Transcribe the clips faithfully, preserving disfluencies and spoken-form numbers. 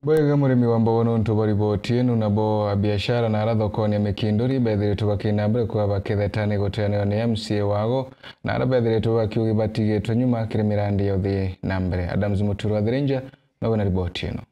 Bwega murimi wa mbogo nontu bwa riboti inu, nabo abiashara na ara thokoni ya Mikinduri bethiritwe bakina mbere kwa bakitheta ni guteanirwa ni M C A wago, na ara bethiritwe bakiugi batigitwe nyuma kiri mirandi ya uthii na mbere. Adams Muturi wa Thirinja nowe na riboti ino.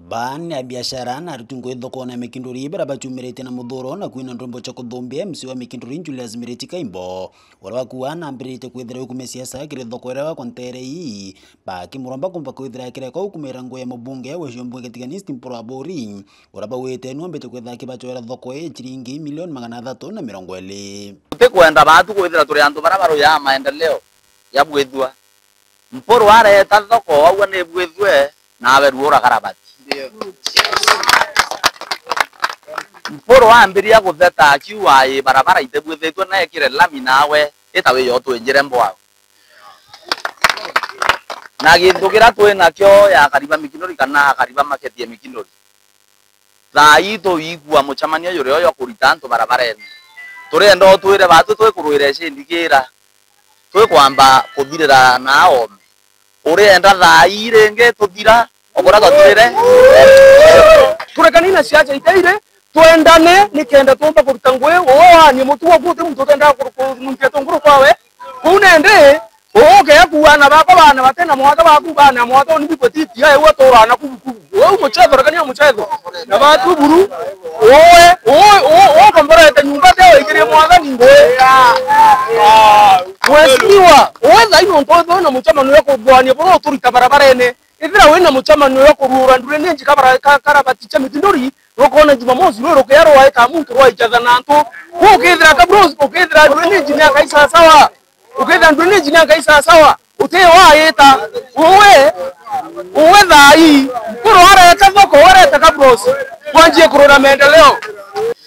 Baa ni abiashara na aruti ngui thokone ya Mikinduri baria baciumiritie na muthuro na kwina ndwimbo cia kuthumbia M C A wa Mikinduri Julius Miriti Kaimbo, uria wakuaa na ambiritie kwithira ukumia siasa kiri thoko iria yakwa ntere ii, bakimuromba kumba kwithira akireka ukumira ngui ya mubunge wa gicigo mbunge Tigania East Mpuru Aburi, uria bauite nu ambite kwithira akibacoera thoko ii ciringi milioni magana athatu na mirongo iri. Tutikwenda baatu kwithira turi antu baria baruyaa maendeleo ya bwithua. Mpuru areeta thoko, augua ni bwithue, nawe ruura karabati. Mpuru aambiria gutheta akiuga, ii barabara itibwithitue na ikire lami, nawe ita wiyo twinjire mbwao. Na gintu kiria twi nakio ya akari ba Mikinduri kana akari ba market ya Mikinduri, thaa ii tuigua mucemanio juria jwa kurita antu barabarene. Turienda utwire baatu twikurwira icindi kira twikwamba kuthirira na aome. Urienda thaa ii ringi tuthira o buria twathirire? Turekani na ciaca itairi, twendane nikenda tuumba kuruta ngui. Uwe waanie mutugo, guti muntu utendaa kuru-, kurunkia tunguru kwawe. Kuu nandi, uke ya kuana bakwa baana batena mwaka baku baana mwaka uni bibwe titi, ae uwe tuurana kubu kubu. Uwe muchetho, rekania muchetho. Na batu buru, uwe, uwe, uwe, uwe komborete nyumba te wikirie mwathani ngui. Mheshimiwa, uwe thaino ntoetho na muchamano ya kugwania buru turita barabarene. Ethira wina mucemanio jwa kuruura ndurene nji kabara-, ka-, karabati cia Mikinduri, rukona Jumamosi rwi rukia rwaika muntu rwaicatha na antu. Kuu ukethira kabros, ukethira ndurene nji ni akai sawasawa. Ukethira ndurene nji ni akai sawasawa. Uti waita. Uwe, uwe thaa ii. Mpuru areta thoko, areta kabros. Twanjie kurura maendeleo.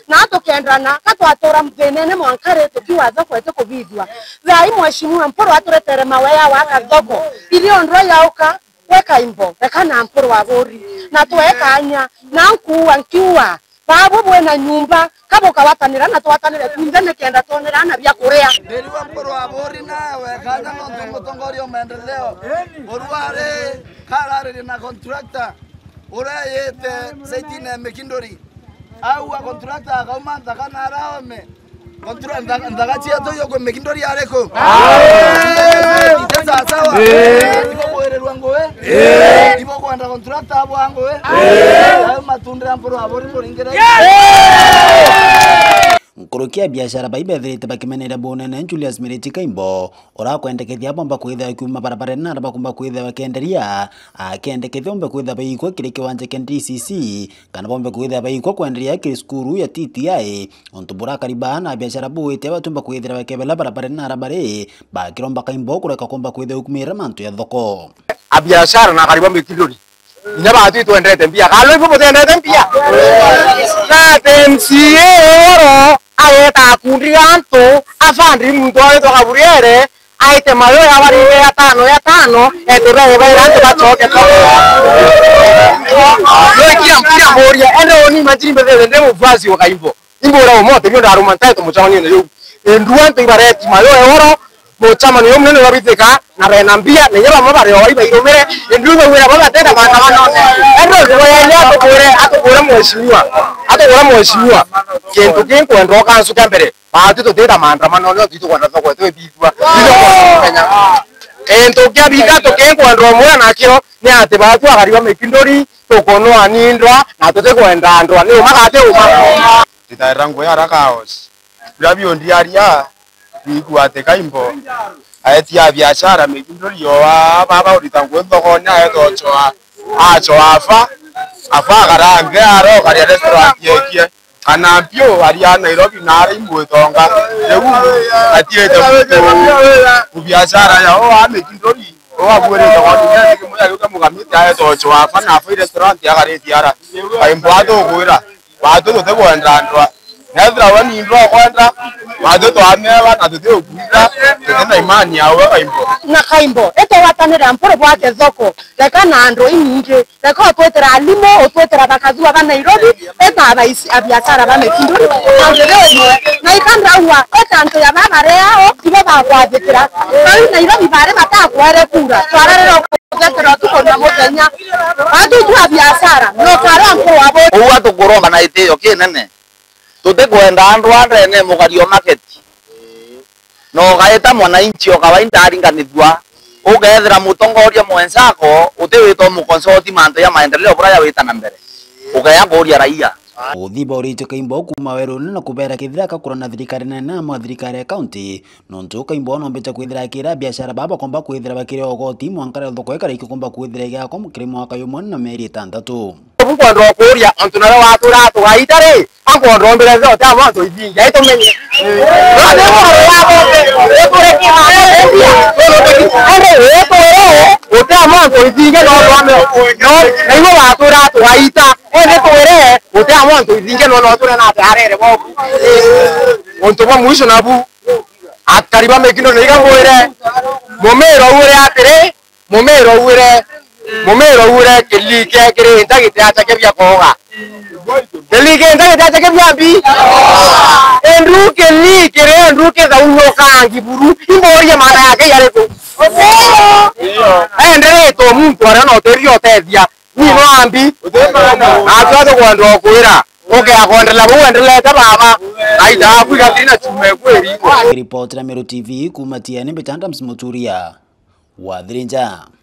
Na tukendana, ka twatura thinene mwanka ri tukiuga thoko iti kubithua. Thaa ii mheshimiwa Mpuru aturetere mawe ya waka thoko. Irio ndwa yauka, we Kaimbo, reka na Mpuru Aburi, na twe kanya, na nkuua nkiua, babu bwina nyumba, ka bukawatanira na twatanire tunthe nikenda twonera na bia kuria. Ndiriwa Mpuru Aburi nawe kanya nontu mutongoria wa maendeleo. Urwari karariria na contractor uria yite saitine ya Mikinduri. Au a contractor akauma nthaka na araome. Kontura ntha-, nthaga cietu iukumikindori ariku? Ite sawasawa? Ii. Ibo kwirirwa ngui? Ii. Ibo kwenda contractor abwa ngui? Ii. Ayo matundira Mpuru Aburi muringire. Nkuruki ya biashara bai bethirite bakimeneria bunene Julius Miriti Kaimbo, urakwendekethia bomba kwithia kiuma barabarene na bakumba kwithia bakenderia, akendekethia bombe kwithia baikwa kiri kiwanja kia D C C, kana bombe kwithia baikwa kwenderia kiri cukuru ya T T I, untu burakari baa na biashara buite batumba kwithira bakebela barabara na arabari, bakiromba Kaimbo kureka kumba kwithia ukumira mantu ya thoko. Abiashara na akari ba Mikindori, inya batu itwendete mbia, kalo ibo butendete mbia? Na ati M C A oro ageta akundi ga antu, afandi muntu aitwa Gabriele, aite mayo ya baringe ya tano, ya tano, ete bae baira antu bacoke thoko. Yo kila, kila mboria, ende oni imagine mbethete ndi mufasi wa Kaimbo. Imbura Omote, ndio ndaruma ntaito mucemanio na yu. Endu antu ibareti mayo ya oro, mucemanio munene wabitika, na bena mbia, na inya bamwe bari o ibairumire, endu ibaigwira baba tenda maandamano. Ende oyo ya atukwire, atukwire mheshimiwa, atukwire mheshimiwa. Kintu kinkwenda ukansuke mbere. Baatu tutita maandamano, nio titukwenda thoko yetu ibithua. Titukwenda kumenya. Kintu kia bika tukinkwenda umwe nakio ni ati baatu akari ba Mikindori tukunwa ni ndwa na tutikwenda ndwa. Ni uma kana ti uma? Titaira ngugi ara chaos. Bira biondi aria, bigua ati Kaimbo aetia biashara Mikindori yo wa baba urita ngugi thokone aeta ochoa, achoa afa, afa akarange aro ukaria restaurant yekie. Kana mpio aria Nairobi na aria imwitonga. Riu atiete muntu ku biashara ya o a Mikindori, o abuirite kwa dunia ni kimwe agiuka mugamiti aetochwa afa na afa restaurant agariti ara. Kaimbo atukwira, batu tutikwenda ndwa. Nethira we ni ndwa ukwenda, Batwi twameba na tuti ukwita, tuti na imani ya uga Kaimbo. Na Kaimbo, itugwatanira mpuru bwake thoko, reka na andu inyingi, reka utwitira alimu, utwitira bakathua ba Nairobi, eta abaisi a biashara ba Mikinduri, na njira imwe, na ikandaua, eta antu ya baba reo, ibo bakwathikira. Bau Nairobi bari batakwere kura, twararira ukethira utuku na muthenya. Batwi twa biashara, no karwa mpuru wa bo. Uu atukuromba na itio kinene. Tutikwenda andu a ndene mugario market. Na ugaita mwananchi o kawaida aringanithua, ukethira mutongoria mwenzako utiwita umukonsoti mantu ya maendeleo buria yawita na mbere. Ukea kuuria raia. Uthiba uritio Kaimbo kuuma werune na kubera kithira akakura na thirikari nene na mwa thirikari ya kaunti, nontu Kaimbo nombite kwithira akira biashara baba bakomba kwithira bakiri ogoti mwanka riria thoko ikara ikikomba kwithira igiakwa kiri mwaka yumwe na mieri itantatu. Bukwenda kuuria, antu nawe watura tugaita ri, akwenda ombere nzeo ta mwanto ithingi, ai tumenye. None ngoro yabo, ikure kima, ende wetwire, uti a mwanto ithingi no twame, no, na iwe watura tugaita, ende twire, uti a mwanto ithingi no, no ture na ati arere boku. Untu bwa mwisho nabu, akari ba Mikinduri niga mwire, mumiro ure atiri, Mumiro ure, mumiro ure kilike kiri nta gitiacha kibia koga. Kilike nta gitiacha kibia mbi. Endu kilike kiri endu kithaunyukangi buru. Imborie maana yake yariku? Enderetwo muntu aria no teri otethia. Ni no ambi. Atwa tukwenda kwira. Uke akondela bau endelete baba. Aita abu igathiri na chuma ekwiri. Ripoti la Meru T V kuuma Tiene, mbita Adams Muturia wa Thirinja.